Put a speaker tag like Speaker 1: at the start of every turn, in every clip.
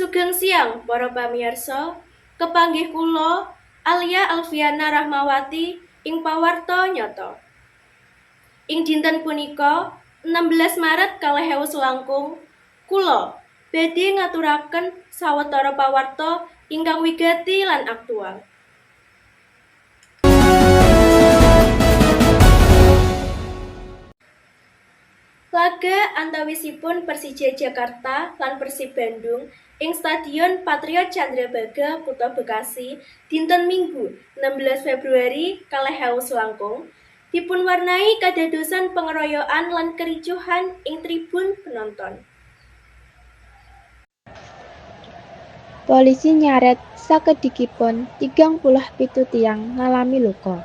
Speaker 1: Sugeng siang para pamirsa, kepanggih kula Alia Alfiana Rahmawati ing pawarta nyata. Ing dinten punika 16 Maret 2000 langkung, kula badhe ngaturaken sawetara pawarta ingkang wigati lan aktual. Laga antawisipun Persija Jakarta lan Persib Bandung ing Stadion Patriot Candrabaga Kutha Bekasi dinten Minggu 16 Februari 2000 langkung dipunwarnai kadadosan pengeroyokan lan kericuhan ing tribun penonton.
Speaker 2: Polisi nyaret sakedhikipun 37 tiyang ngalami luka.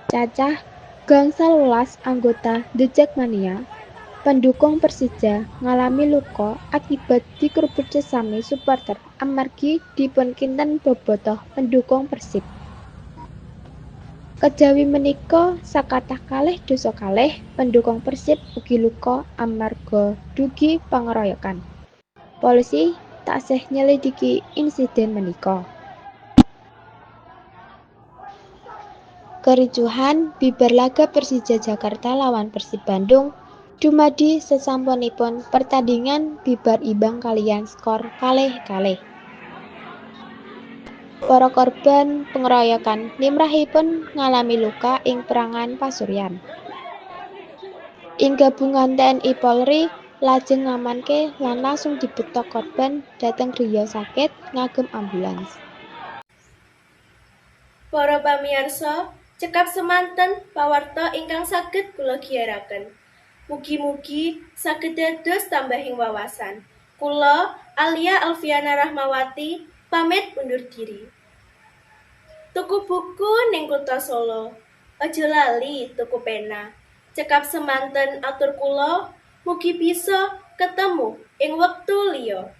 Speaker 2: Cacah 15 anggota The Jakmania, pendukung Persija ngalami luka akibat dikrubut sesami suporter amargi dipunkinten bobotoh pendukung Persib. Kejawi menika sakathah 22 pendukung Persib ugi luka amarga dugi pangeroyokan. Polisi taksih nyelidiki insiden menika. Kericuhan bibar laga Persija Jakarta lawan Persib Bandung dumadi sasampunipun pertandingan bibar imbang kaliyan skor 2-2. Para korban pengeroyokan limrahipun ngalami luka ing perangan pasuryan. Ing gabungan TNI Polri lajeng ngamanke lan langsung dibeto korban dhateng griya sakit ngagem ambulans.
Speaker 1: Para pamirsa, cekap semanten pawarta ingkang saged kula giyaraken. Mugi-mugi saged dados tambahing wawasan. Kula Alia Alfiana Rahmawati pamit undur diri. Tuku buku ning kutha Solo, aja lali tuku pena. Cekap semanten atur kula, mugi bisa ketemu ing wektu liya.